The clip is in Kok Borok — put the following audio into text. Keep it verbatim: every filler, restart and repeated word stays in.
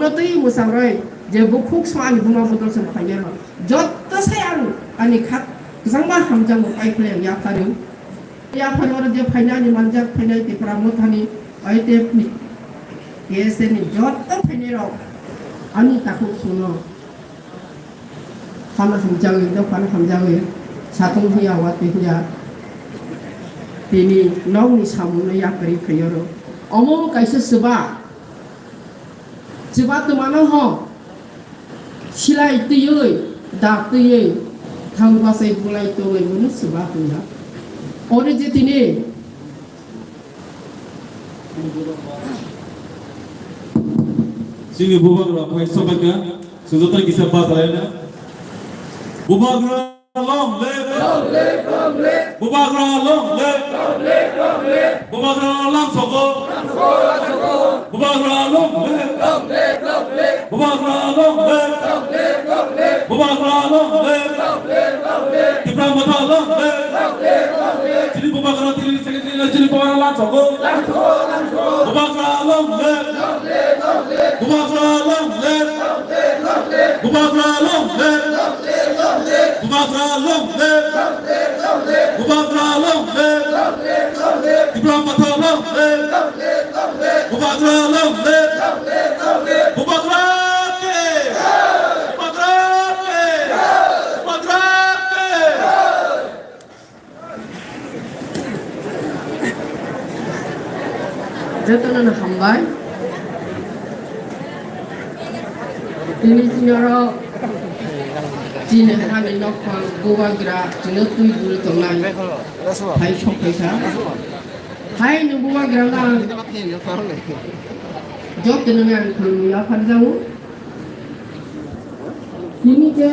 Twi mwsaroi je bukhuk song ani buma bodol song phainai rok. Jotto sai ang ani kha kwchangma hamjakmung pai khlai ang yapharwi. Yapharwi oro je phainai ani manjak phainai Tipra Mothani I T F ni K S A ni jotto phainai rok ani takhuk songno phano hamjakwi, dophano hamjakwi satung hiya watwi hiya tini nokni samungno yapharwi phai oro. Omo kaisa swba. Chuba twmano ho silai twiwi, dak twiwi, thang bachai bulai tongwi bono chuba hwnna. Oro je tini chini bubagra phai sobaikha, sujata kisa bachalaina. Bubagra Long live! Long live, long live! Bubagra long live! Long live, long live! Bubagra lang sogo! Lang sogo, lang sogo! Bubagra long live! Long live, long live! Bubagra long live! Long live, long live! Bubagra long live! Long live, long live! Tipra Motha long live! Long live, long live! Chini Bubagra tini secretary na chini Bubagra lang sogo! Lang sogo, lang sogo! Bubagra long live! Long live, long live! Bubagra long live! Long live, long live! Bubagra long live! Long live, long live! Bubagra long live! Long live, long live! Bubagra long live! Long live, long live! Tipra Motha long live! Long live, long live! Bubagra long live! Long live, long live! Bubagra ki! Bubagra ki! Bubagra ki! Jotono no hambai. Tini chini oro chini hani nokphang bubagra chini twi bul tongnai. Hai sok phaisa. Hai no bubagra lang. Jotono no ang khulumwi yapharjago. Tini khe